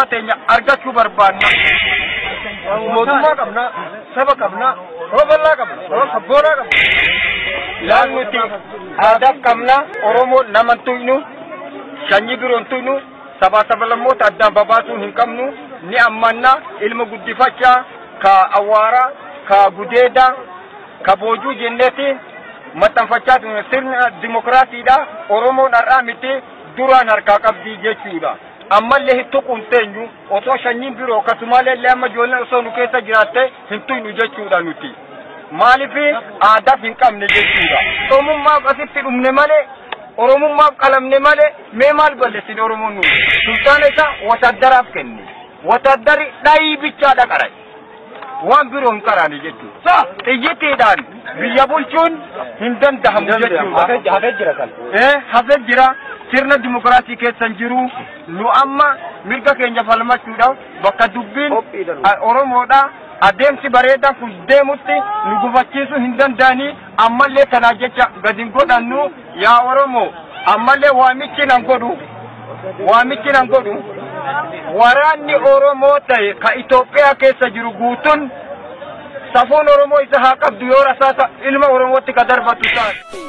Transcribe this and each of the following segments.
Teenya argachuu barbaanna. Mootummaa qabna, saba qabna, saba bal'aa qabna, saba sabboonaa qabna. Laan nuti aadaaf qabna, Oromoo nama hin tuynu, sanyii biroo hin tuynu, sabaa sablammoota addaan babaasuu hin qabnu, ni ammanna ilma guddifachaa, ka awwaaraa, ka gudeedaa, ka boojuu jenneeti maxxanfachaa turre. Sirna dimokiraasiidha. Oromoon har'aa miti, duraan harkaa qabdii jechuudha. Ammallee hin tuqu hin teenyu, osoo sanyiin biroo akkasumallee illee amma ijoolleen osoo nu keessa jiraatte hin tuynu jechuudha nuti. Maaliif aadaaf hin qabne jechuudha. Oromummaaf asitti dhumne malee, Oromummaaf qalamne malee, mee maal balleessine Oromoon nuti? Sultaana isaa wataddaraaf kenne. Wataddari dhayii bichaadha qaray. Waan biroo hin qaraane jechuudha. Xiyyitiidhaan biyya bulchuun hin danda'amu jechuudha. Hafee jira kan. Hafee jira. Sirna dimokiraasii keessa hin jiru. Nu amma mirga keenya falmachuudhaaf bakka dubbiin Oromoodha. Adeemsi bareedaan kun deemutti nu gufachiisuu hin danda'anii, ammallee kanaa jecha gadi hin godhannu. Yaa Oromoo, ammallee waamichi nan godhu. Waamichi nan godhu. Waraanni Oromoo ta'e ka Itoophiyaa keessa jiru guutuun safuun Oromoo isa haa qabdu, yoo rasaasa ilma Oromootti ka darbatu taate.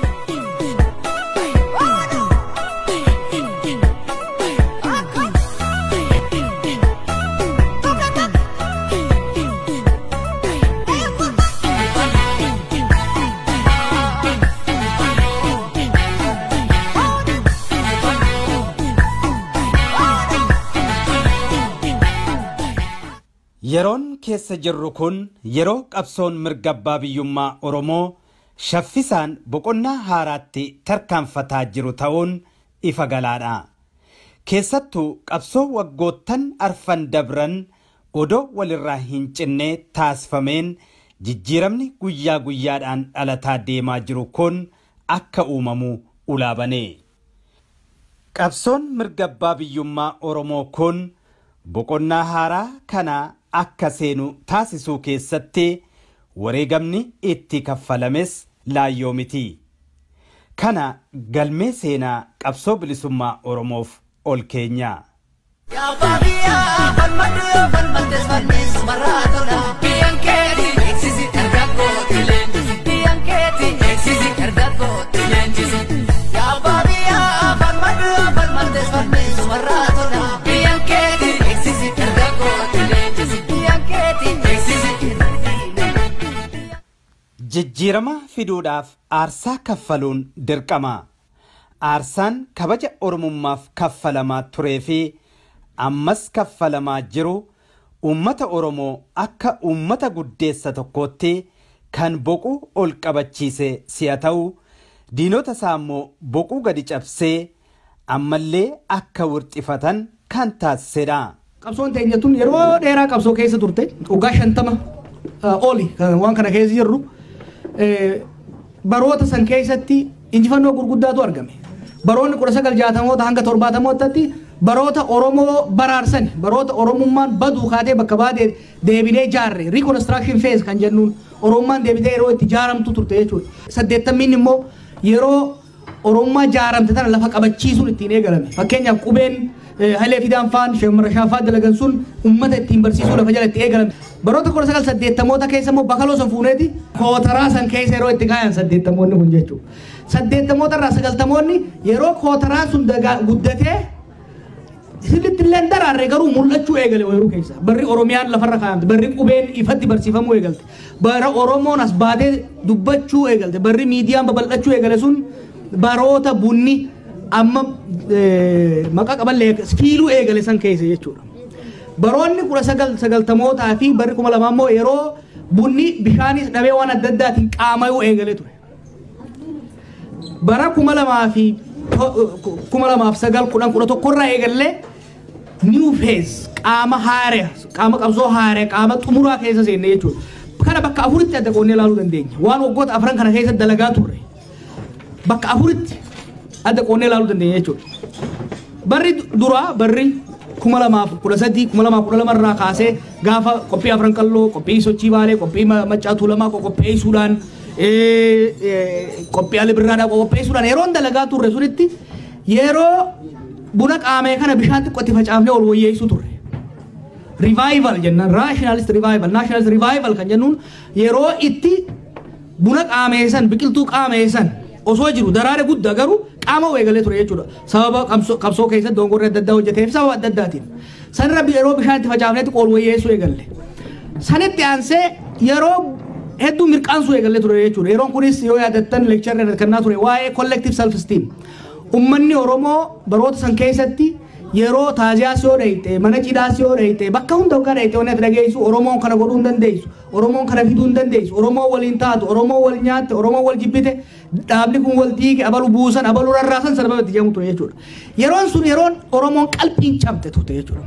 Yeroon keessa jirru kun yeroo qabsoon mirga abbaa biyyummaa Oromoo shaffisaan boqonnaa haaraatti tarkaanfataa jiru ta'uun ifa galaadha. Keessattuu qabsoo waggoottan arfan dabran odoo walirraa hin cinne taasifameen jijjiiramni guyyaa guyyaadhaan dhalataa deemaa jiru kun akka uumamu ulaabane. Qabsoon mirga abbaa biyyummaa Oromoo kun boqonnaa haaraa kana akka seenu taasisuu keessatti wareegamni itti kaffalames laayyoo miti. Kana galmee seenaa qabsoo bilisummaa Oromoof ol keenya. Yaa biyyaa falmadhu, yoo falmattes falmisu marraa tola. Biyyaan keeti beeksisi, dargaggooti leenjisi. Biyyaan keeti beeksisi, dargaggooti leenjisi. Yaa biyyaa falmadhu, yoo falmattes falmisu marraa tola. Biyyaan keeti beeksisi, dargaggooti leenjisi. Biyyaan keeti beeksisi. Jijjiirama fiduudhaaf aarsaa kaffaluun dirqama. Aarsaan kabaja Oromummaaf kaffalamaa turee fi ammas kaffalamaa jiru uummata Oromoo akka uummata guddeessa tokkootti kan boquu ol qabachiise si'a ta'u, diinota isaa immoo boquu gadi cabsee ammallee akka wurxifatan kan taasisedha. Qabsoon teenya tun yeroo dheeraa qabsoo keessa turte, waggaa 50 oli kan waan kana keessa jirru. Baroota san keessatti injifannoo gurguddaatu argame. Baroonni 1960moota hanga 70mootaatti baroota Oromoo baraarsan, baroota Oromummaan baduu kaatee bakka baatee deebinee jaarre, reconstruction phase kan jennuun, Oromummaan deebitee yeroo itti jaaramtu turte jechuudha. Saddeettammiin immoo yeroo Oromummaa jaaramte tana lafa qabachiisuun ittiin eegalame. Fakkeenyaaf qubeen Hayilee Fidaan faan Sheemarashaan faan dalagan sun uummata ittiin barsiisuu lafa jala itti eegalame. Baroota 1980moota keessa immoo bakaloo san fuuneeti kootaraa san keessa yeroo itti kaayan saddeettamoonni kun jechuudha. Saddeettamoota irraa sagaltamoonni yeroo kootaraan sun guddatee sirriitti illee daraarre, garuu mul'achuu eegale ooyiruu keessa. Barri Oromiyaan lafarra kaayamte, barri qubeen ifatti barsiifamuu eegalte, bara Oromoon as baatee dubbachuu eegalte, barri miidiyaan babal'achuu eegale sun baroota bunni amma maqaa qaballee fiiluu eegale san keessa jechuudha. Baroonni 1990mootaa fi barri 2000 immoo yeroo bunni bishaanis dhabee waan adda addaatiin qaamayuu eegale ture. Bara 2009, 10, 11 irraa eegallee new phase, qaama haaraa, qaama qabsoo haaraa, qaama xumuraa keessa seenne jechuudha. Kana bakka afuritti adda qoonnee ilaaluu dandeenya. Waan waggoota afran kana keessa dalagaa turre bakka afuritti adda qoonnee ilaaluu dandeenya jechuudha. Barri duraa barri 2013, 2012 irraa kaasee gaafa qophii Afran Qalloo, qophii sochii Baalee, qophii Maccaa Tuulamaa qopheessuudhaan, qophii Ali Birraadhaa qopheessuudhaan yeroon dalagaa turre sunitti yeroo buna qaamee kana bishaan xiqqootti facaafnee ol wayyeessuu turre. Revival jennaan, rationalist revival, nationalist revival kan jennuun yeroo itti buna qaameessan, biqiltuu qaameessan osoo jiru daraare guddaa garuu qaama eegalee ture jechuudha. Sababa qabsoo keessatti dongorri adda addaa hojjeteef sababa adda addaatiin. Sanirra yeroo bishaan itti facaafnetti qool wayyeessuu eegalle. Sanitti aansee yeroo hedduu mirqaansuu eegalee ture jechuudha. Yeroon kunis yoo yaadattan lecture kennaa ture waa'ee collective self esteem. Uummanni Oromoo baroota san keessatti yeroo taaziyaas yoo dhayite, mana cidhaas yoo dhayite, bakka hunda hoggaa dhayite wanni ati dhageessu Oromoon kana godhuu hin dandeessu, Oromoon kana fiduu hin dandeessu, Oromoon waliin taatu, Oromoon wal nyaatte, Oromoon wal jibbite, dhaabni kun wal diige, abalu buusan, abalu rarraasan sababa itti jedhamu ture jechuudha. Yeroon sun yeroon Oromoon qalbiin cabte turte jechuudha.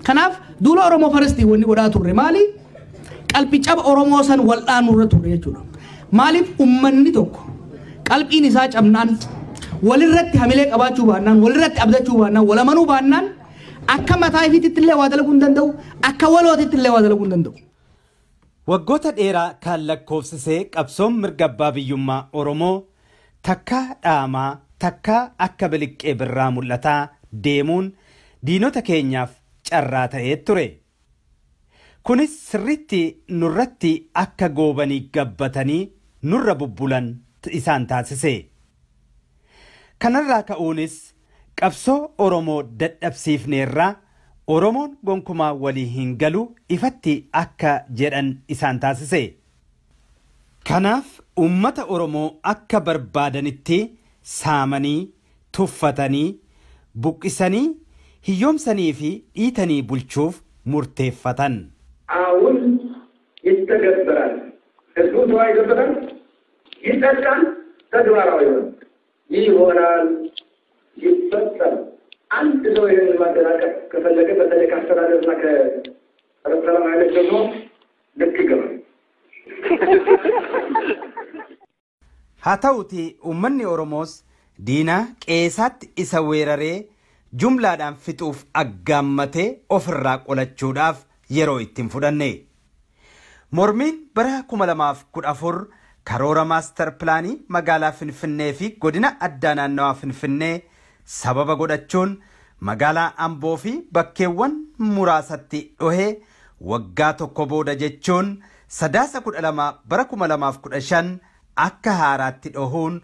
Kanaaf duula Oromoo First wanni godhaa turre maali? Qalbii caba Oromoo san wal'aanuu irra turre jechuudha. Maaliif uummanni tokko qalbiin isaa cabnaan, walirratti hamilee qabaachuu baannaan, walirratti abdachuu baannaan, wal amanuu baannaan akka mataa ifiitti illee waa dalaguu hin danda'u, akka walootitti illee waa dalaguu hin danda'u. Waggoota dheeraa kan lakkoofsisee qabsoon mirga abbaa biyyummaa Oromoo takkaa dhaamaa takkaa akka biliqqee birraa mul'ataa deemuun diinota keenyaaf carraa ta'ee ture. Kunis sirriitti nurratti akka goobanii gabbatanii nurra bubbulan isaan taasise. Kanarraa ka'uunis qabsoo Oromoo dadhabsiifneerraa Oromoon gonkumaa walii hin galu ifatti akka jedhan isaan taasise. Kanaaf uummata Oromoo akka barbaadanitti saamanii, tuffatanii, buqqisanii, hiyyoomsanii fi dhiitanii bulchuuf murteeffatan. አሁን ይተገበራል። ህዝቡ ተወያይቶበታል፣ ይጸድቃል፣ ተግባራዊ ይሆናል ይሆናል ይፈጸም። አንድ ሰው ይህንን ማደናቀፍ ከፈለገ በተለይ ከአስተዳደርና ከጸረ ሰላም ኃይሎች ደግሞ ልክ ይገባል። Haa ta'uutii uummanni Oromoos diinaa qeesaatti isa weeraree jumlaadhaan fixuuf aggaammatee ofirraa qolachuudhaaf yeroo ittiin fudhanne. Mormiin bara 2014 karoora maastar pilaanii magaalaa Finfinnee fi godina addaa naannawaa Finfinnee sababa godhachuun magaalaa Amboo fi bakkeewwan muraasatti dhohee waggaa tokko booda jechuun 12 bara 2015 akka haaraatti dhohuun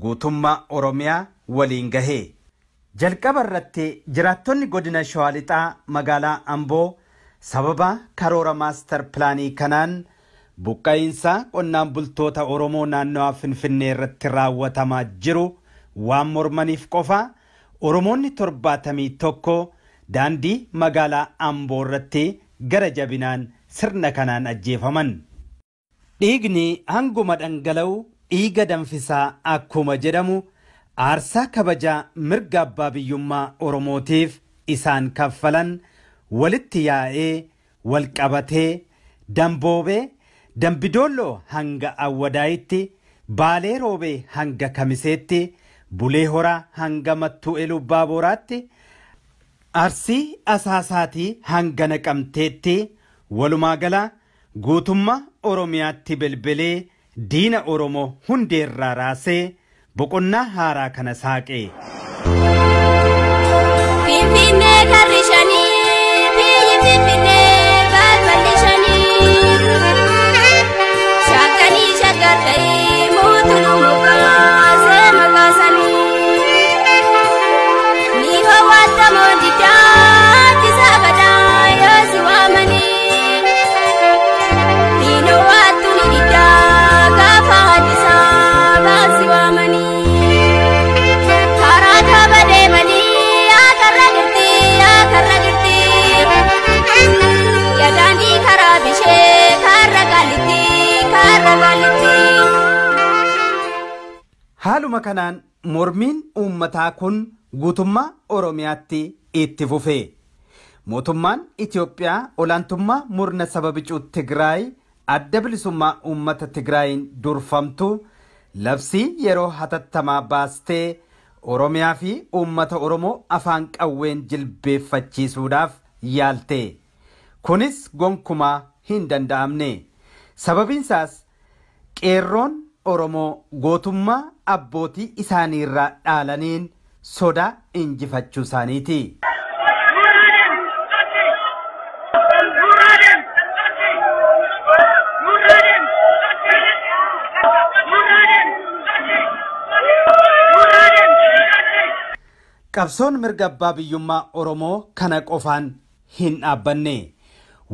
guutummaa Oromiyaa waliin gahe. Jalqaba irratti jiraattonni godina Shawaa Lixaa magaalaa Amboo sababa karoora maastar pilaanii kanaan buqqa'iinsa qonnaan bultoota Oromoo naannawaa Finfinnee irratti raawwatamaa jiru waan mormaniif qofa Oromoonni 71 daandii magaalaa Amboo irratti gara jabinaan sirna kanaan ajjeefaman. Dhiigni hanguma dhangala'u dhiiga danfisaa akkuma jedhamu aarsaa kabajaa mirga abbaa biyyummaa Oromootiif isaan kaffalan walitti yaa'ee walqabatee damboobee Dambidoolloo hanga Awwadaayitti, Baalee Roobee hanga Kamiseetti, Bulee Horaa hanga Mattuu Eluu Baaboraatti, Arsii Asaasaatii hanga Naqamteetti, walumaa gala guutummaa Oromiyaatti bilbilee diina Oromoo hundeerraa raasee boqonnaa haaraa kana saaqe. Finfinnee karri shanii, biyyi Finfinnee balballi shanii. Shaakanii shaggar ta'ee mootummaa mukaasee makaasanii. Ni hawwatamoo diddaatti sagadaa yoo si waamanii. Hin hawwattu ni diddaa gaafa haddisaa baasi waamanii. Karaa kaaba deemanii akarra jirti akarra jirti. Yadaandii karaa bishee karra qaalitti karra qaalitti. Haaluma kanaan mormiin uummataa kun guutummaa Oromiyaatti itti fufe. Mootummaan Itoophiyaa olaantummaa murna saba bicuu Tigraay adda bilisummaa uummata Tigraayin durfamtu labsii yeroo hatattamaa baastee Oromiyaa fi uummata Oromoo afaan qawween jilbeeffachiisuudhaaf yaalte. Kunis gonkumaa hin danda'amne. Sababiinsaas qeerroon Oromoo gootummaa abbootii isaaniirraa dhaalaniin sodaa injifachuu isaaniiti. Qabsoon mirga abbaa biyyummaa Oromoo kana qofaan hin dhaabbanne.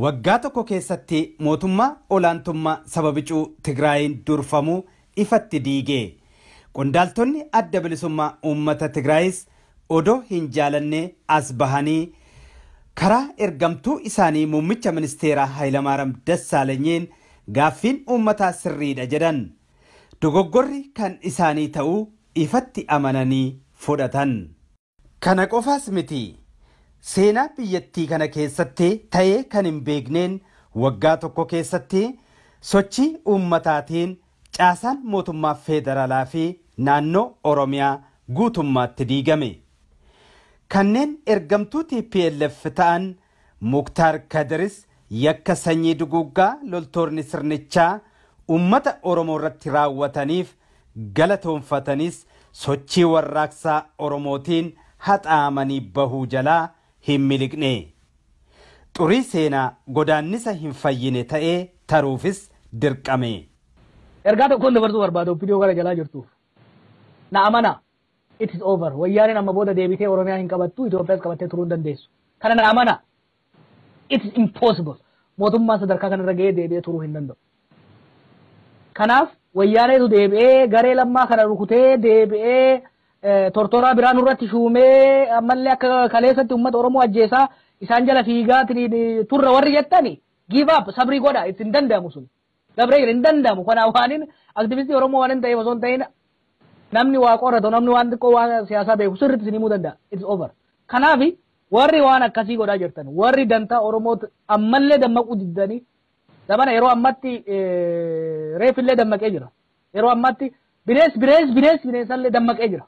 Waggaa tokko keessatti mootummaa olaantummaa saba bicuu Tigraayin durfamu ifatti diige. Qondaaltonni adda bilisummaa uummata Tigraayis odoo hin jaalanne as bahanii karaa ergamtuu isaanii muummicha ministeeraa Hayilamaariyaam Dassaalenyiin gaaffiin uummataa sirriidha jedhan. Dogoggorri kan isaanii ta'uu ifatti amananii fudhatan. Kana qofaas miti. Seenaa biyyattii kana keessatti ta'ee kan hin beekneen waggaa tokko keessatti sochii uummataatiin caasaan mootummaa federaalaa fi naannoo Oromiyaa guutummaatti diigame. Kanneen ergamtuu TPLF ta'an Muktaar Kadiris yakka sanyii duguuggaa loltoonni sirnichaa uummata Oromoo irratti raawwataniif galatoonfatanis sochii warraaqsaa Oromootiin haxaamanii bahuu jalaa hin miliqne. Xurii seenaa godaannisa hin fayyine ta'ee taruufis dirqame. Ergaa tokkoon dabarsuu barbaada viidiyoo gara jalaa jirtuuf. Na amana, it is over. Wayyaaneen amma booda deebitee Oromiyaa hin qabattu, Itoophiyaas qabattee turuu hin dandeessu. Kana na amana, it is impossible. Mootummaan sadarkaa kanarra ga'ee deebi'ee turuu hin danda'u. Kanaaf wayyaaneetu deebi'ee garee lammaa kana rukutee deebi'ee tortoraa biraa nurratti shuumee ammallee akka kaleessatti uummata Oromoo ajjeesaa isaan jala fiigaa turra warri jettani give up, sabrii godha, itti hin danda'amu sun. Dabree jira, hin danda'amu. Kanaaf waanin aktivistii Oromoo waan hin ta'eef osoo hin ta'in namni waa qoratu, namni waan xiqqoo waan siyaasaa beeku sirriitti isin himuu danda'a. It's over. Kanaaf warri waan akkasii godhaa jirtan, warri dantaa Oromoo ammallee dammaquu diddanii dabana yeroo ammatti reefillee dammaqee jira. Yeroo ammatti bineensi bineensi bineensi bineensallee dammaqee jira.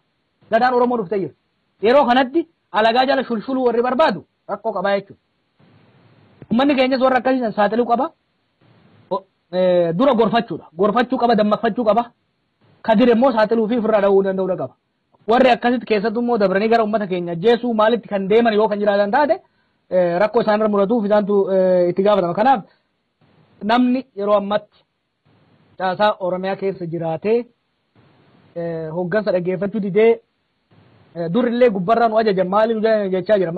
Gadaan Oromoo dhuftee jira. Yeroo kanatti alagaa jala shulshuluu warri barbaadu rakkoo qabaa jechuudha. Uummanni keenyas warra akkasii saaxiluu qaba. Dura gorfachuudha. Gorfachuu qaba, dammaqfachuu qaba. Kadir immoo saaxiluu fi ofirraa dha'uu danda'uu qaba. Warri akkasitti keessattuu immoo dabranii gara uummata keenya ajjeesuu maalitti kan deeman yoo kan jiraatan taate rakkoo isaanirra mudatuuf isaantu itti gaafatama. Kanaaf namni yeroo ammatti caasaa Oromiyaa keessa jiraatee hoggansa dhaggeeffachuu didee durillee gubbarraa nu ajajan maaliif jechaa jira.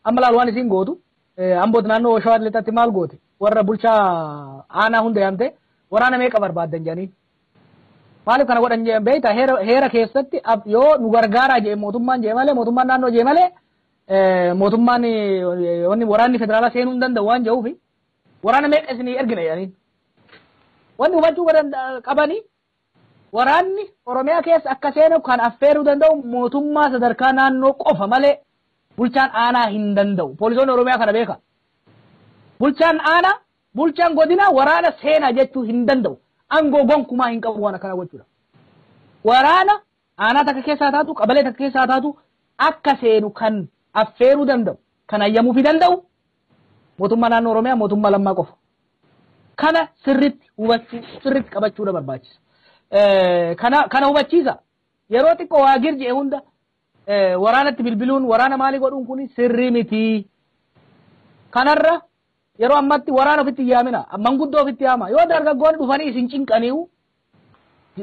Amma laal waan isiin gootu Amboot naannoo Shawaa Lixaatti maal goote, warra bulchaa aanaa hunda yaamte waraana meeqa barbaaddan jedhanii. Maaliif kana godhan beektaa? Heera keessatti yoo nu gargaaraa jee mootummaan jee malee, mootummaan naannoo jee malee, mootummaan wanni waraanni federaalaa seenuu hin danda'u waan jedhuufi waraana meeqa isinii ergina jedhanii. Wanni hubachuu qabanii waraanni Oromiyaa keessa akka seenu kan affeeruu danda'u mootummaa sadarkaa naannoo qofa malee bulchaan aanaa hin danda'u. Poolisoonni Oromiyaa kana beeka. Bulchaan aanaa, bulchaan godinaa waraana seenaa jechuu hin danda'u. Aangoo gonkumaa hin qabu waan akkana gochuudha. Waraana aanaa takka keessaa taatu, qabalee takka keessaa taatu akka seenu kan affeeruu danda'u, kan ayyamuufii danda'u mootummaa naannoo Oromiyaa, mootummaa lammaa qofa. Kana sirriitti hubachuu, sirriitti qabachuudha barbaachisa. Kana hubachiisa. Yeroo xiqqoo waa girji'e hunda waraanatti bilbiluun waraana maalii godhuun kun sirrii miti. Kanarra yeroo ammatti waraana ofitti yaamina, manguddoo ofitti yaama. Yoo dargaggoonni dhufanii isin cinqaniiru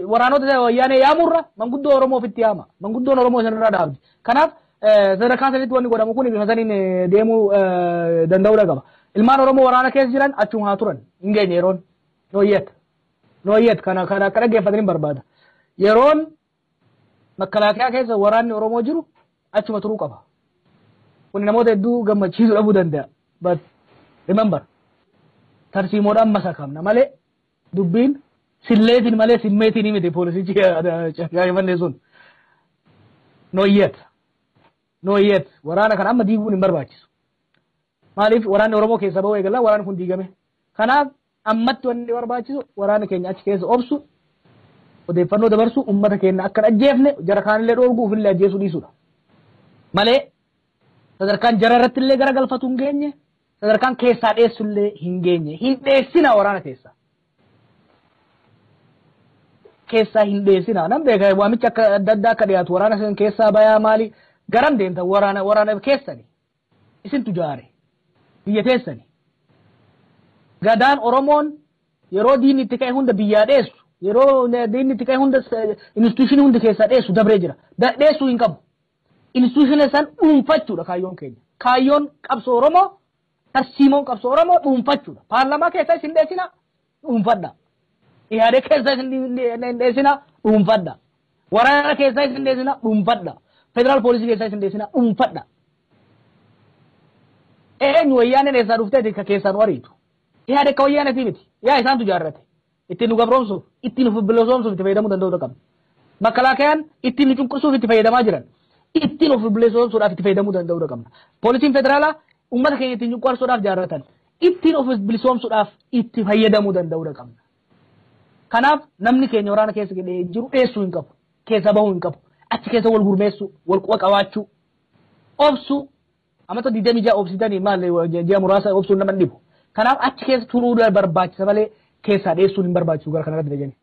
waraanota wayyaanee yaamurra manguddoo Oromoo ofitti yaama. Manguddoon Oromoo isinirraa dhaabdi. Kanaaf sadarkaa sanitti wanni godhamu kun bifa saniin deemuu danda'uudha qaba. Ilmaan Oromoo waraana keessa jiran achuma haa turan. Hin geenye yeroon. Nooyyet. Nooyyet kana kana akka dhaggeeffatanii barbaada. Yeroon makalaakiyaa keessa waraanni Oromoo jiru achuma turuu qaba. Kun namoota hedduu gammachiisuu dhabuu danda'a. But remember, tarsiimoodhaan masakamna malee dubbiin silleetiin malee simmeetiin miti poolisichi gaafannee sun. Nooyyet. Nooyyet. Waraana kana amma diiguun hin barbaachisu. Maaliif waraanni Oromoo keessa ba'uu eegala, waraanni kun diigame. Kanaaf ammatti wanni barbaachisu waraana keenya achi keessa obsu, odeeffannoo dabarsu, uummata keenya akka hin ajjeefne jara kaanillee dhoorguu, ofillee ajjeesuu dhiisudha. Malee sadarkaan jara irratti illee garagalfatu hin geenye, sadarkaan keessaa dheessu illee hin geenye. Hin dheessina waraana keessa. Keessaa hin dheessina. Nam beeka waamichi akka adda addaa akka dhiyaatu waraana san keessaa bayaa maali garam deemta, waraana waraana keessani. Isintu jaare. Biyya teessani. Gadaan Oromoon yeroo diinni itti ka'e hunda biyyaa dheessu, yeroo diinni itti ka'e hunda instituushinii hundi keessaa dheessu dabree jira. Dheessuu hin qabu. Instituushinii san dhuunfachuudha kaayyoon keenya. Kaayyoon qabsoo Oromoo, tarsiimoon qabsoo Oromoo dhuunfachuudha. Paarlaamaa keessa isin dheessina, dhuunfadha. Ihaadee keessa isin dheessina, dhuunfadha. Waraana keessa isin dheessina, dhuunfadha. Federaal poolisii keessa isin dheessina, dhuunfadha. Eenyu wayyaaneen eessaa dhuftee ka keessaan wariitu? Ihaadee ka wayyaanetii miti. Yaa isaantu jaarrate. Ittiin nu gabroomsuuf, ittiin nu bilisoomsuuf itti fayyadamuu danda'uu qabna. Makalaakayaan ittiin nu cunqursuuf itti fayyadamaa jiran. Ittiin of bilisoomsuudhaaf itti fayyadamuu danda'uu qabna. Poolisiin federaalaa uummata keenya ittiin cunqursuudhaaf jaarratan. Ittiin of bilisoomsuudhaaf itti fayyadamuu danda'uu qabna. Kanaaf namni keenya waraana keessa jiru dheessuu hin qabu. Keessa bahuu hin qabu. Achi keessa wal gurmeessuu, wal quba qabaachuu, obsuu. Amata 26 obsitanii maal ji'a muraasa obsuun nama dhibu. Kanaaf achi keessa turuu barbaachisa malee keessaa dheessuun hin barbaachisu gara kanarratti dajani.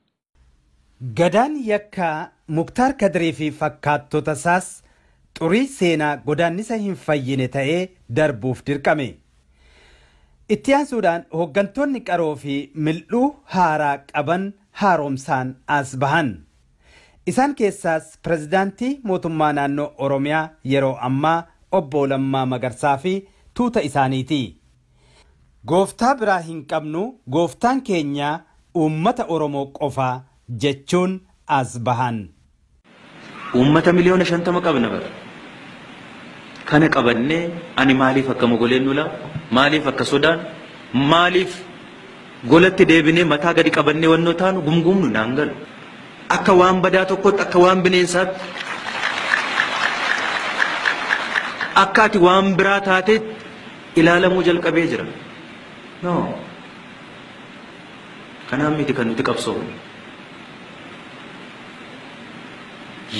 Gadaan yakkaa Muktaar Kadirii fi fakkaattota isaas xurii seenaa godaannisa hin fayyine ta'ee darbuuf dirqame. Itti aansuudhaan hooggantoonni qaroo fi mil'uu haaraa qaban haaromsaan as bahan. Isaan keessaas pirezidaantii mootummaa naannoo Oromiyaa yeroo ammaa obbo Lammaa Magarsaa fi tuuta isaaniiti. Gooftaa biraa hin qabnu, gooftaan keenya uummata Oromoo qofaa jechuun as bahan. Uummata 50 miliyoona qabna bara. Kana qabannee ani maaliif akka mogoleen nula, maaliif akka sodaan, maaliif golatti deebinee mataa gadi qabannee wannoo taanu gumgumnu naan galu. Akka waan badaa tokkotti, akka waan bineensaatti, akka ati waan biraa taatetti ilaalamuu jalqabee jira. No. Kanaaf miti kan nuti qabsoofnu.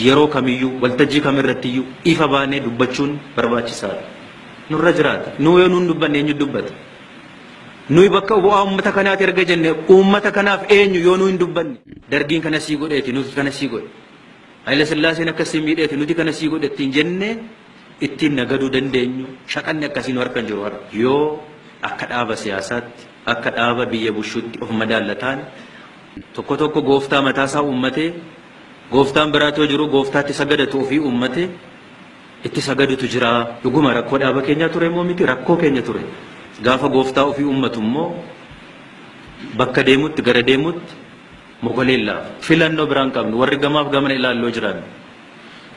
Yeroo kamiyyuu waltajjii kamirrattiyyuu ifa baanee dubbachuun barbaachisaadha. Nurra jiraata. Nu yoo nuun dubbanne eenyu dubbata? Nuyi bakka bu'aa uummata kanaati erga jenne uummata kanaaf eenyu yoo nu hin dubbanne? Dargiin kana sii godheeti, nuti kana sii godhe. Haayila Sillaaseen akkasii miidheeti, nuti kana sii godhe ittiin jennee ittiin nagaduu dandeenyu shaqanni akkasii nu harka hin jiru har'a. Yoo akka dhaaba siyaasaatti, akka dhaaba biyya bushuutti of madaallataan tokko tokko gooftaa mataasaa uummatee, gooftaan biraatoo jiru gooftaatti sagadatu ofii uummatee itti sagadutu jira. Dhuguma rakkoo dhaaba keenyaa ture immoo miti, rakkoo keenya ture. Gaafa gooftaa ofii uummatu immoo bakka deemutti gara deemutti mogoleen laafa. Filannoo biraan qabnu warri gamaaf gamana ilaalloo jiran.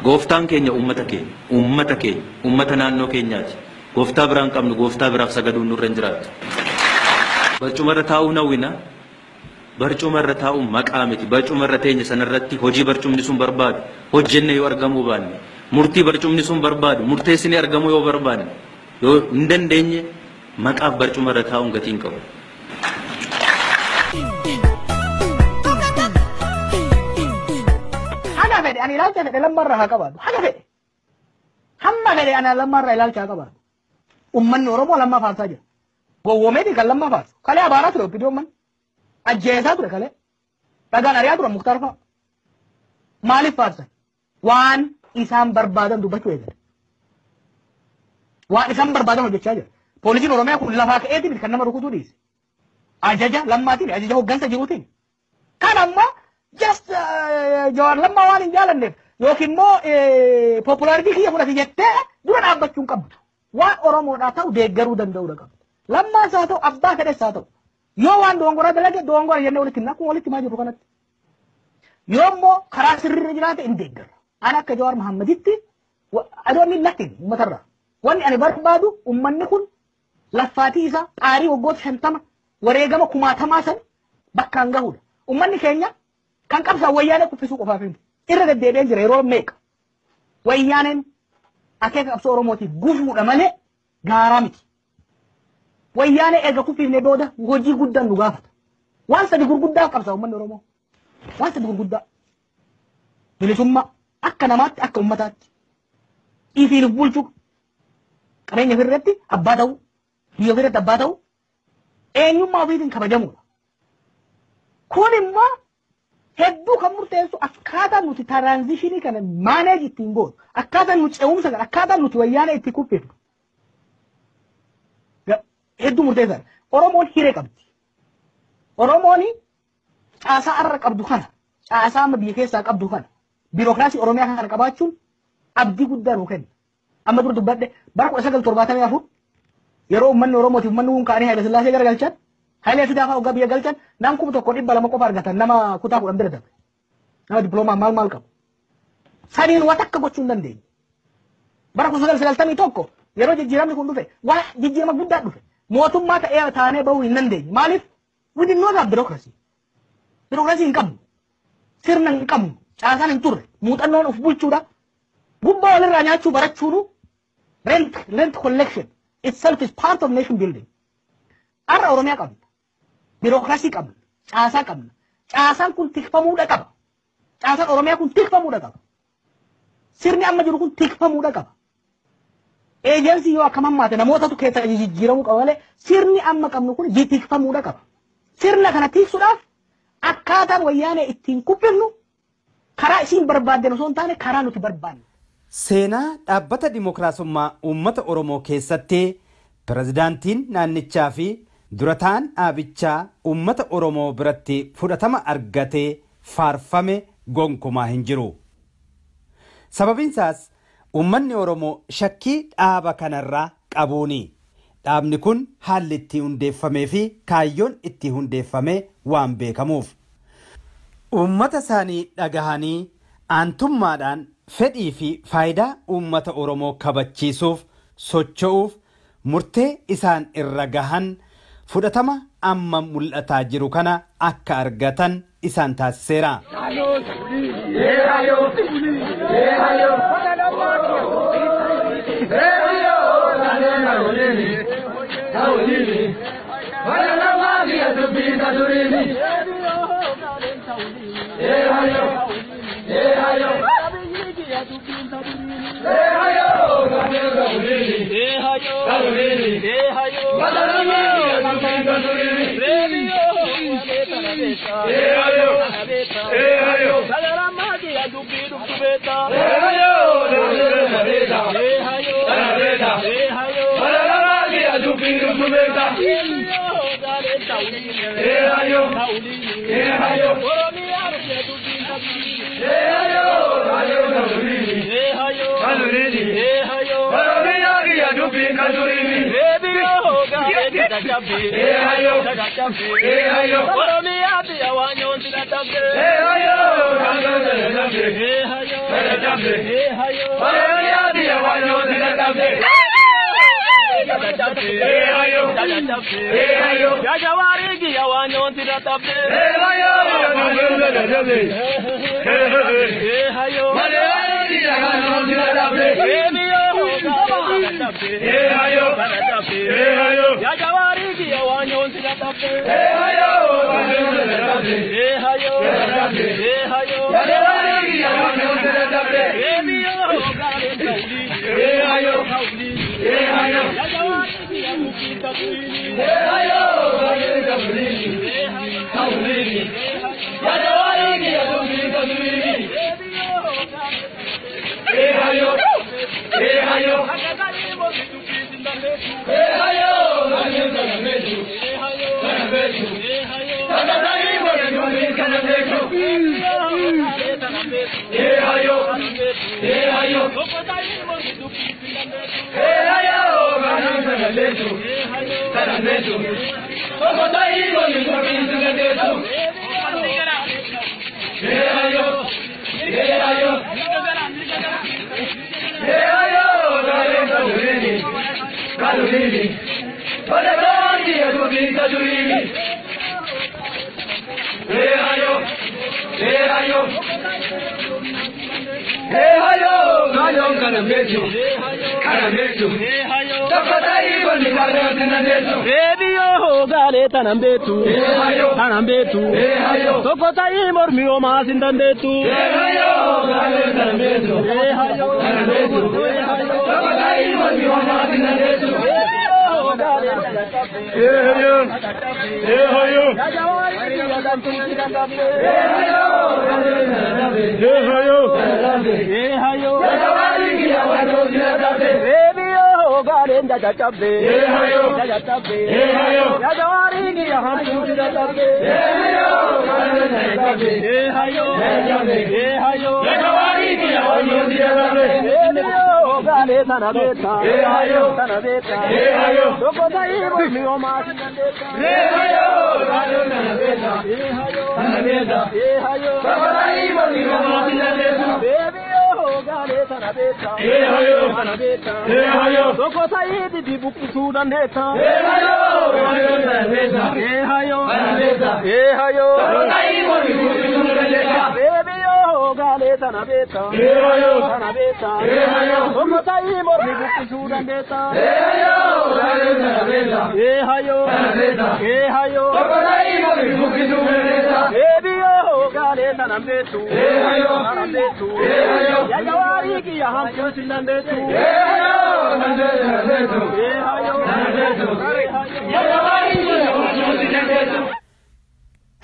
Gooftaan keenya uummata keenya, uummata keenya, uummata naannoo keenyaati. Gooftaa biraan qabnu, gooftaa biraaf sagaduun nurra hin jiraatu. Barcumarra taa'uu nawwina. Barcumarra taa'uun maqaa miti. Barcumarra teenya sanarratti hojii barcumni sun barbaadu hojjenne yoo argamuu baanne, murtii barcumni sun barbaadu murteessinee argamuu yoo barbaanne, yoo hin dandeenye maqaaf barcumarra taa'uun gatii hin qabu. Haga fedhe ani ilaalcha fedhe lammarraa haa qabaadhu. Haga fedhe. Hamma fedhe ani lammarraa ilaalcha haa qabaadhu. Uummanni Oromoo lammaa faarsaa jira. Gowwoomeeti kan lammaa faarsu. Kalee abaaraa ture obbidoo uummanni. Ajjeesaa ture kalee. Dhagaan ari'aa ture Muktaar fa'a. Maaliif faarsan? Waan isaan barbaadan dubbachuu eegale. Waan isaan barbaadan hojjechaa jira. Poolisiin Oromiyaa kun lafaa ka'eetiin kan nama rukutuu dhiise. Ajaja lammaatiin, ajaja hoggansa jiruutiin. Kan ammoo just Jawaar Lammaa waan hin jaalanneef yookiin immoo popularity kiyya fudhate jettee dura dhaabbachuu hin qabdu. Waan Oromoodhaa ta'u deeggaruu danda'uudha qabdu. Lammaas haa ta'u, abbaa fedhes haa ta'u. Yoo waan dogongora dalage dogongora jennee walitti himna, akkuma walitti himaa jirru kanatti. Yoo immoo karaa sirriirra jiraate hin deeggarra. Ani akka Jawaar Mahammaditti I don't need nothing uummatarraa. Wanni ani barbaadu uummanni kun laffaatii isaa xaarii waggoota 50 wareegama kumaatamaa san bakkaan gahudha. Uummanni keenya kan qabsaan wayyaanee kuffisuu qofaaf miti. Irra deddeebi'een jira yeroo meeqa. Wayyaaneen akeeka qabsoo Oromootiif gufuudha malee gaaraa miti. Wayyaanee erga kuffifne booda hojii guddaan nu gaafata. Waan sadi gurguddaa qabsa uummanni Oromoo. Waan sadi gurguddaa. Bilisummaa akka namaatti, akka uummataatti. Ifiin of bulchuu, qabeenya ofirratti abbaa ta'uu, biyya ofirratti abbaa ta'uu, eenyummaa ofiitiin kabajamuudha. Kun immoo hedduu kan murteessu akkaataa nuti transition kana manage ittiin goonu, akkaataa nuti ce'umsa kana, akkaataa nuti wayyaana itti kuffifnu. Hedduu murteessaadha. Oromoon hiree qabdi. Oromoon caasaa arra qabdu kana, caasaa amma biyya keessaa qabdu kana, biirokiraasii Oromiyaa kana qabaachuun abdii guddaa nuu kenna. Amma dur dubbadhe bara 1974 yeroo uummanni Oromootiif uummanni kun ka'anii Haayile Sillaasee garagalchan, Hayilee Fidaa fa'aa waggaa biyya galchan nam 1200 qofa argatan nama kutaa 10 bira darbe. Nama diploomaa maal maal qabu. Saniin waan takka gochuu hin dandeenye. Bara 1991 yeroo jijjiiramni kun dhufe waa jijjiirama guddaa dhufe. Mootummaa ta'ee taanee bahuu hin dandeenye. Maaliif? We did not have bureaucracy. Bureaucracy hin qabnu. Sirna hin qabnu. Caasaan hin turre. Muuxannoon of bulchuudha. Gubbaa walirraa nyaachuu barachuunu rent collection itself is part of nation building. Har'a Oromiyaa qabna. Biirokiraasii qabna. Caasaa qabna. Caasaan kun tikfamuudha qaba. Caasaan Oromiyaa kun tikfamuudha qaba. Sirni amma jiru kun tikfamuudha qaba. Eejensii yoo akkam hammaate namootatu keessa jijjiiramuu qaba malee sirni amma qabnu kun tikfamuudha qaba. Sirna kana tiksuudhaaf akkaataan wayyaanee ittiin kuffifnu karaa isiin barbaadden osoo hin taane karaa nuti barbaanne. Seenaa dhaabbata dimookiraasummaa uummata Oromoo keessatti pirezidaantiin naannichaa fi durataan dhaabichaa uummata Oromoo biratti fudhatama argatee faarfame gonkumaa hin jiru. Sababiin isaas uummanni Oromoo shakkii dhaaba kanarraa qabuuni. Dhaabni kun haalli itti hundeeffamee fi kaayyoon itti hundeeffame waan beekamuuf. Uummata isaanii dhagahanii aantummaadhaan fedhii fi faayidaa uummata Oromoo kabachiisuuf socho'uuf murtee isaan irra gahan fudhatama amma mul'ataa jiru kana akka argatan isaan taasiseera.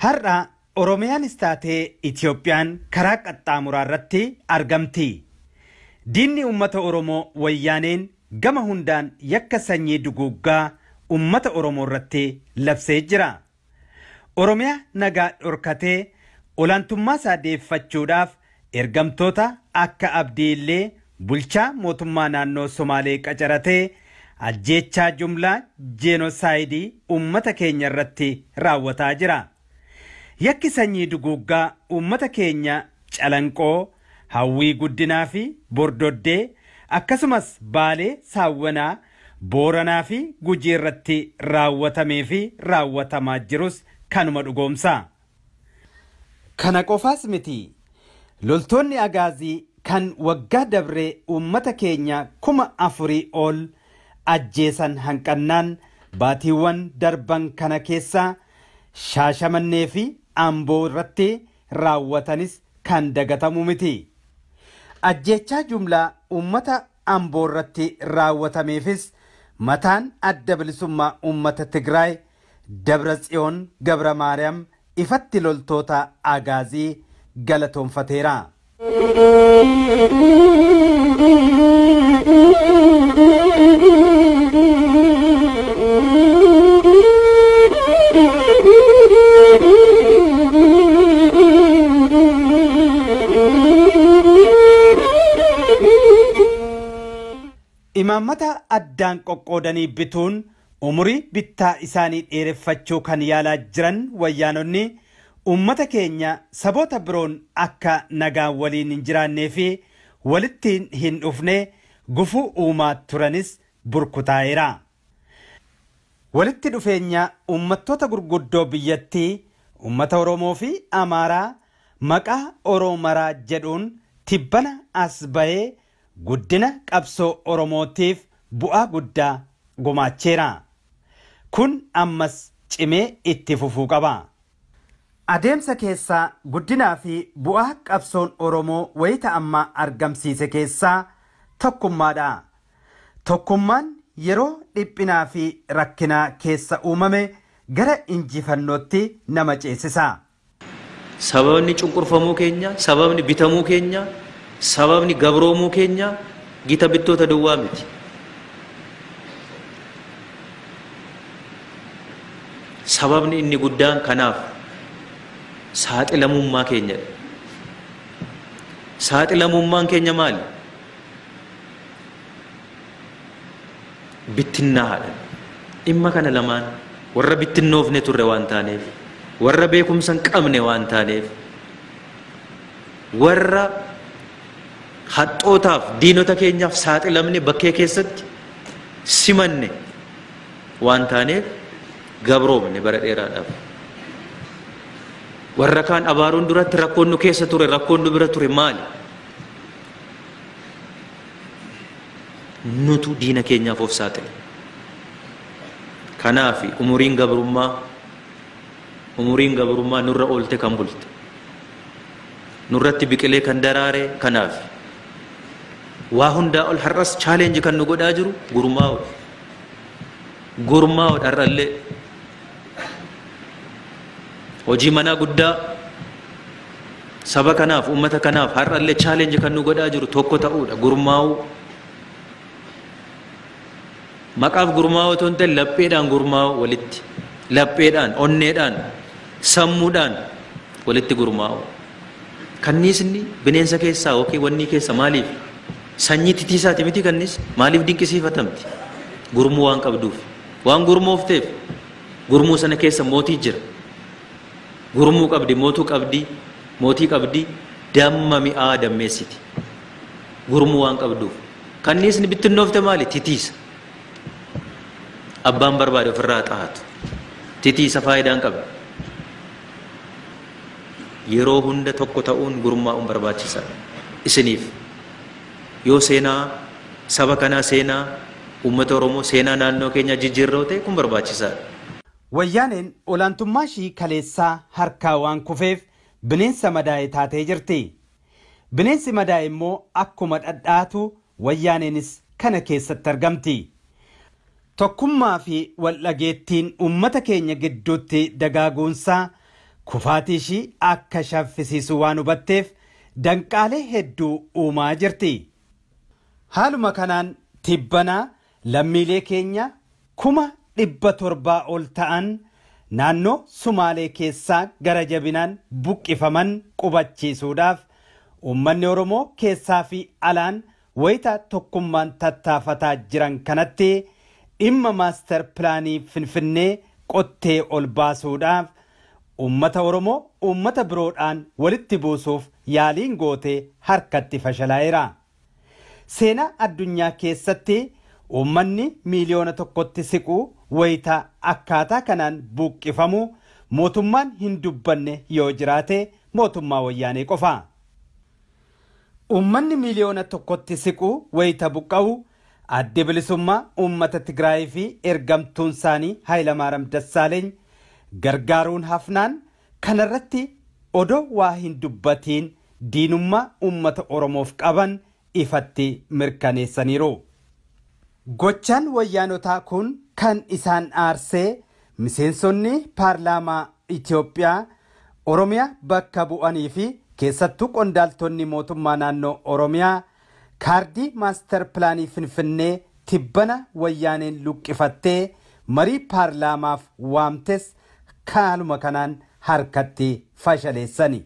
Har'a Oromiyaanis taatee Itiyoophiyaan karaa qaxxaamuraa irratti argamti. Diinni uummata Oromoo wayyaaneen gama hundaan yakka sanyii duguuggaa uummata Oromoo irratti labsee jira. Oromiyaa nagaa dhorkatee olaantummaa isaa deeffachuudhaaf ergamtoota akka Abdii Illee bulchaa mootummaa naannoo Somaalee qacaratee ajjeechaa jumlaa jenosaayidii uummata keenya irratti raawwataa jira. Yakki sanyii duguuggaa uummata keenya Calanqoo, Hawwii Guddinaa fi Bordoddee akkasumas Baalee Saawwanaa, Booranaa fi Gujii irratti raawwatamee fi raawwatamaa jirus kanuma dhugoomsa. Kana qofaas miti. Loltoonni Agaazii kan waggaa dabree uummata keenya 4,000 ol ajjeesan hanqannaan baatiiwwan darban kana keessa Shaashamannee fi Amboo irratti raawwatanis kan dagatamu miti. Ajjeechaa jumlaa uummata Amboo irratti raawwatameefis mataan adda bilisummaa uummata Tigraay Dabra Tsiyoon Gabra Maariyaam ifatti loltoota Agaazii galatoonfateera. Imaammata addaan qoqqoodanii bituun umurii bittaa isaanii dheereffachuu kan yaalaa jiran wayyaanonni uummata keenya saboota biroon akka nagaan waliin hin jiraannee fi walitti hin dhufne gufuu uumaa turanis burkutaa'eera. Walitti dhufeenya uummattoota gurguddoo biyyattii uummata Oromoo fi Amaaraa maqaa Oroomaraa jedhuun tibbana as bahee guddina qabsoo Oromootiif bu'aa guddaa gumaacheera. Kun ammas cimee itti fufuu qaba. Adeemsa keessaa guddinaa fi bu'aa qabsoon Oromoo wayita ammaa argamsiise keessaa tokkummaadha. Tokkummaan yeroo dhiphinaa fi rakkinaa keessa uumame gara injifannootti nama ceesisa. Sababni cunqurfamuu keenya, sababni bitamuu keenya, sababni gabroomuu keenya gita bittoota duwwaa miti. Sababni inni guddaan kanaaf saaxilamummaa keenyadha. Saaxilamummaan keenya maali? Bittinnaadha. Dhimma kana lamaan warra bittinnoofne turre waan taaneef, warra beekumsa hin qabne waan taaneef, warra haxxootaaf diinota keenyaaf saaxilamne bakkee keessatti simanne waan taaneef gabroomne bara dheeraadhaaf. Warra kaan abaaruun duratti rakkoon nu keessa ture, rakkoon nu bira ture maali? Nutu diina keenyaaf of saaxile. Kanaaf umuriin gabrummaa nurra oolte kan bulte, nurratti biqilee kan daraare kanaaf. Waa hundaa ol har'as chaalenji kan nu godhaa jiru gurmaa'u. Gurmaa'u har'allee hojii manaa guddaa saba kanaaf uummata kanaaf har'allee chaalenji kan nu godhaa jiru tokko ta'uudha gurmaa'u. Maqaaf gurmaa'u otoo hin ta'in lapheedhaan gurmaa'u walitti Lapheedhaan, onneedhaan, sammuudhaan walitti gurmaa'u. Kanniisni bineensa keessaa yookiin wanni keessa maaliif sanyii titiisaati miti kanniis maaliif dinqisiifatamti? Gurmuu waan qabduuf. Waan gurmoofteef gurmuu sana keessa mootii jira. Gurmuu qabdi, mootuu qabdi, mootii qabdi, damma mi'aa dammeessiti. Gurmuu waan qabduuf. Kanniisni bittinnoofte maali? Titiisa. Abbaan barbaade ofirraa xaatu. Titiisa faayidaa hin qabdu. Yeroo hunda tokko ta'uun gurmaa'uun barbaachisaadha. Isiniif yoo seenaa saba kanaa, seenaa uummata Oromoo, seenaa naannoo keenyaa jijjiirraa ta'e kun barbaachisaadha. Wayyaaneen olaantummaa ishii kaleessaa harkaa waan kufeef bineensa madaa'e taatee jirti. Bineensi madaa'e immoo akkuma dhadhaatu wayyaaneenis kana keessatti argamti. Tokkummaa fi waldhageettiin uummata keenya gidduutti dagaaguunsaa kufaatii ishii akka shaffisiisu waan hubatteef danqaalee hedduu uumaa jirti. Haaluma kanaan tibbanaa lammiilee keenya 700,000 ol ta'an naannoo Sumaalee keessaa gara jabinaan buqqifaman qubachiisuudhaaf uummanni Oromoo keessaa fi alaan wayita tokkummaan tattaafataa jiran kanatti dhimma maaster pilaanii Finfinnee qottee ol baasuudhaaf uummata Oromoo uummata biroodhaan walitti buusuuf yaaliin gootee harkatti fashalaa'eera. Seenaa addunyaa keessatti uummanni 1 miiliyoona siqu wayita akkaataa kanaan buqqifamu mootummaan hin dubbanne yoo jiraate mootummaa wayyaanee qofa. Uummanni 1 miiliyoona siqu wayita buqqa'u adde bilisummaa uummata Tigraay fi ergamtuun isaanii Hayilamaariyaam Dassaaleeny gargaaruun hafnaan kanarratti odoo waa hin dubbatiin diinummaa uummata Oromoof qaban ifatti mirkaneessaniiru. Gochaan wayyaanotaa kun kan isaan aarsee miseensonni paarlaamaa Itoophiyaa Oromiyaa bakka bu'anii fi keessattuu qondaaltonni mootummaa naannoo Oromiyaa kaardii maaster pilaanii Finfinnee tibbana wayyaaneen luqqifattee marii paarlaamaaf waamtes kaaluma kanaan harkatti fashaleessani.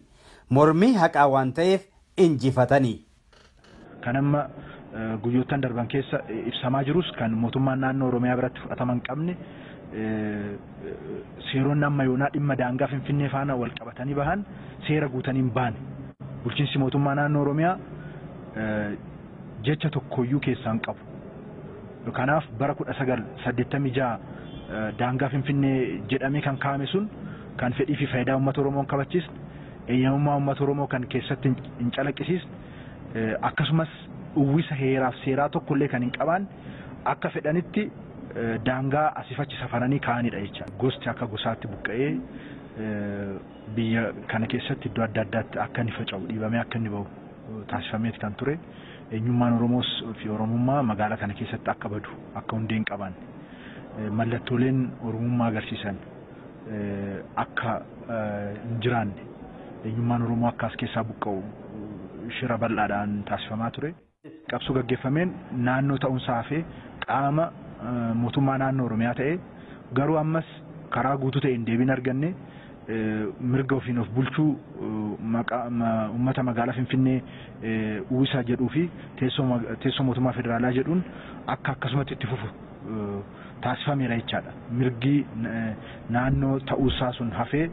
Mormii haqaa waan ta'eef injifatani. Kan amma guyyoottan darban keessa ibsamaa jirus kan mootummaan naannoo Oromiyaa biratti fudhatama hin qabne seeronni amma yoonaa dhimma daangaa Finfinnee faana wal qabatanii bahan seera guutanii hin baane. Bulchiinsi mootummaa naannoo Oromiyaa jecha tokkoyyuu keessaa hin qabu. Kanaaf bara 1986 daangaa Finfinnee jedhamee kan kaa'ame sun kan fedhii fi faayidaa uummata Oromoo hin kabachiisne, eeyyamummaa uummata Oromoo kan keessatti hin calaqqisiisne, akkasumas uwwisa heeraaf seeraa tokkollee kan hin qabaanne akka fedhanitti daangaa asiif achi safaranii kaa'anidha jecha. Gosti akka gosaatti buqqa'ee biyya kana keessatti iddoo adda addaatti akka inni faca'u dhiibamee akka inni bahu taasifameeti kan ture. Eenyummaan Oromoos fi Oromummaa magaalaa kana keessatti akka badu akka hundee hin qabaanne mallattooleen Oromummaa agarsiisan akka hin jiraanne eenyummaan Oromoo akka as keessaa buqqa'u shira bal'aadhaan taasifamaa ture. Qabsoo gaggeeffameen naannoo ta'uunsaa hafee qaama mootummaa naannoo Oromiyaa ta'e garuu ammas karaa guutuu ta'een deebiin arganne mirga ofiin of bulchuu uummata magaalaa Finfinnee uwwisaa jedhuu fi teessoo mootummaa federaalaa jedhuun akka akkasumatti itti fufu taasifameera jechaadha. Mirgi naannoo ta'uusaa sun hafee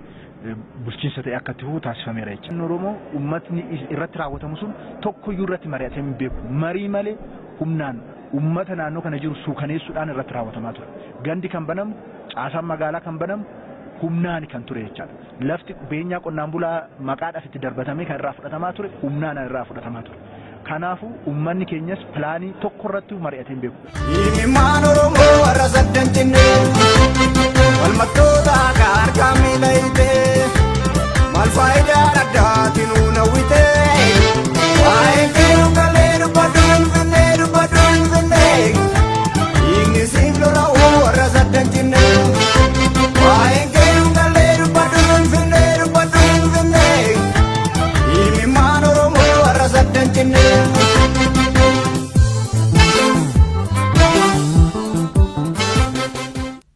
bulchiinsa ta'e akka itti fufu taasifameera jechaadha. Oromoo uummatni irratti raawwatamu sun tokkoyyuu irratti mari'atee hin beeku. Marii malee humnaan uummata naannoo kana jiru suukaneessuudhaan irratti raawwatamaa ture. Gandi kan banamu, caasaan magaalaa kan banamu humnaan kan ture jechaadha. Lafti beenyaa qonnaan bulaa maqaadhaaf itti darbatamee kan irraa fudhatamaa ture humnaan irraa fudhatamaa ture. Kanaafuu uummanni keenyas pilaanii tokko irratti mari'atee hin beeku. Himimmaan Oromoo warra saddan cinne walmattoota akka harkaa miila hiitee maal faayidaan addaatiin nuun hawwite waa'ee keenu galee dubbadhu Finfinnee dubbadhu Finfinnee dhiigni siif lola'u warra saddan cinne waa'ee keenu galee dubbadhu Finfinnee dubbadhu Finfinnee himimmaan Oromoo warra saddan cinne.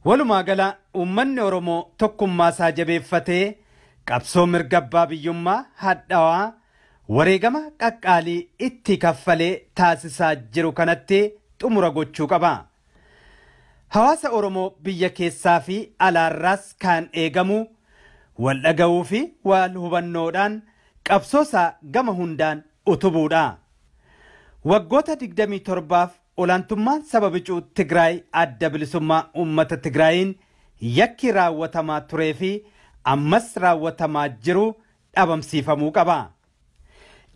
Walumaa Walumaa gala uummanni Oromoo tokkummaa isaa jabeeffatee qabsoo mirga abbaa biyyummaa hadhaawaa wareegama qaqqaalii itti kaffalee taasisaa jiru kanatti xumura gochuu qaba. Hawaasa Oromoo biyya keessaa fi alaarraas kan eegamu wal dhaga'uu fi wal hubannoodhaan qabsoosaa gama hundaan utubuudha. Waggoota 27 olaantummaan saba bicuu Tigraay adda bilisummaa uummata Tigraayiin yakki raawwatamaa turee fi ammas raawwatamaa jiru dhabamsiifamuu qaba.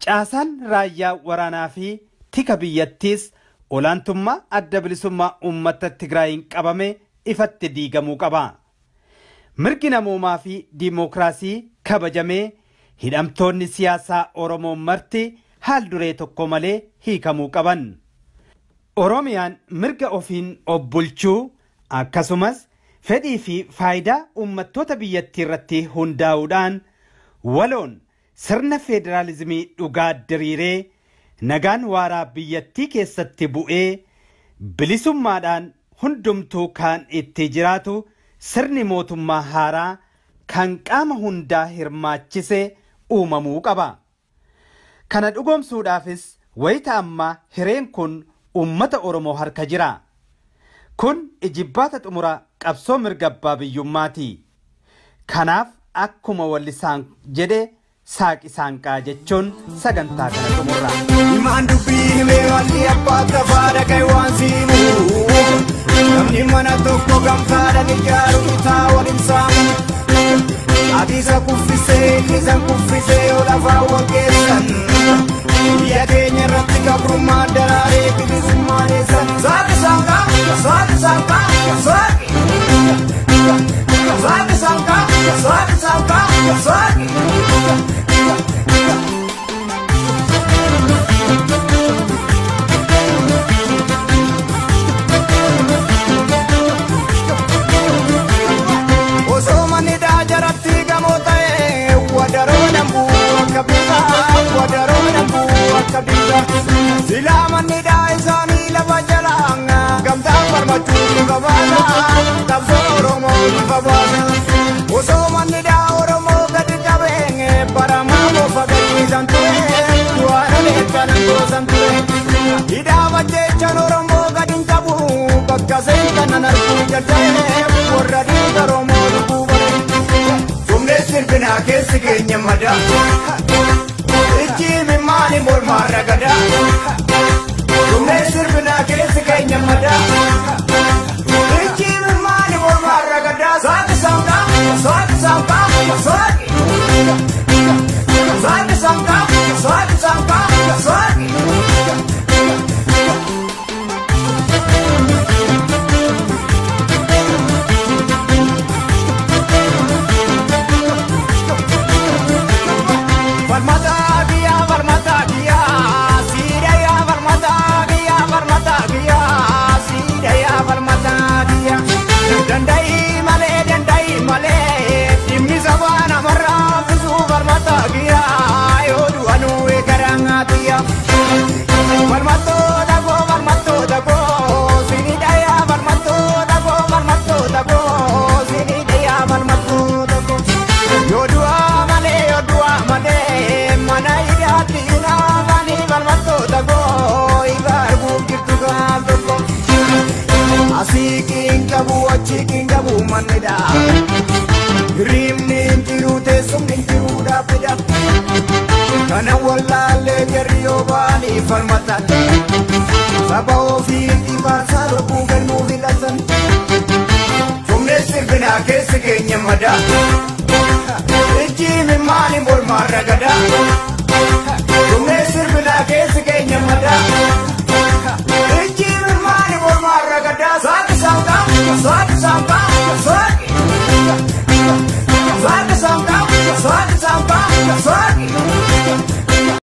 Caasaan raayyaa waraanaa fi tika biyyattiis olaantummaa adda bilisummaa uummata Tigraayiin qabame ifatti diigamuu qaba. Mirgi namoomaa fi diimokiraasii kabajamee hidhamtoonni siyaasaa Oromoo marti haal duree tokko malee hiikamuu qaban. Oromiyaan mirga ofiin of bulchuu akkasumas fedhii fi faayidaa uummattoota biyyattii irratti hundaa'uudhaan waloon sirna federaalizimii dhugaa diriiree nagaan waaraa biyyattii keessatti bu'ee bilisummaadhaan hundumtuu kan itti jiraatu sirni mootummaa haaraa kan qaama hundaa hirmaachise uumamuu qaba. Kana dhugoomsuudhaafis wayita ammaa hireen kun uummata Oromoo harka jira. Kun ijibbaata xumura qabsoo mirga abbaa biyyummaati. Kanaaf akkuma wallisaan jedhe saaqi saanqaa jechuun sagantaa kana xumurra. Himaan dubbii himee walli abbaa tafaa dhagaye waan siimu. Namni mana tokko gamtaadhaan ijaaru bitaa waliin saamu. Adiisa kuffisee inni kuffisee yoo lafaa waggeessan. Biyya keenya irratti gabrummaa daraaree bilisummaa eessan. Saaqi saanqaa saaqi saanqaa saaqi. Saaqi saanqaa saaqi saanqaa saaqi. Osoo manni daajaratti gamoo ta'e wadaroo dambuu akka bitaa wadaroo dambuu akka bitaa. Silaa manni daa isaanii lafa jalaa gamtaan falmachuu ifa baasa qabsoo Oromoo ifa baasa. Osoo manni daa Oromoo gadi qabee baramaa bofa gadiisan ture du'aan eegganan goosan ture. Hidhaa bajjeechaan Oromoo gadi hin qabu bakka seenkanan arguu jalqabee warra dhiiga Oromoo lubbuu bare. Tumnee sirbinaa keessi keenya madaa. Ijji maali mormaa ragadaa. Tumnee sirbinaa keessi keenya madaa. Ijji maali mormaa ragadaa. Saaqi saanqaa saaqi saanqaa saaqi. Saaqi saanqaa saaqi saanqaa saaqi. Danda'i malee dhimmi sabaa namarraa fisuu falmataa giyyaa yoo du'anuu eegaraa xiyya. Falmattoota koo falmattoota koo sini dhayaa falmattoota koo falmattoota koo sini dhayaa falmattoota koo. Yoo du'aa malee yoo du'aa malee mana hidhaatti naafanii falmattoota koo ifa arguuf jirtu gaaf tokko. Asii kingabu achi kingabu mannida. Hirribni hin jiru teessumni hin jiru dhaabbida. Kana wallaallee jarri yoo ba'anii falmatan. Saba ofiitti faarsaa lubbuu kennuu filatan. Tumnee sirbinaa keessi keenya madaa. Ijji maali mormaa ragadaa. Tumnee sirbinaa keessi keenya madaa. Ijji maali mormaa ragadaa. Saaqi saanqaa saaqi saanqaa saaqi. Saaqi saanqaa saaqi saanqaa saaqi.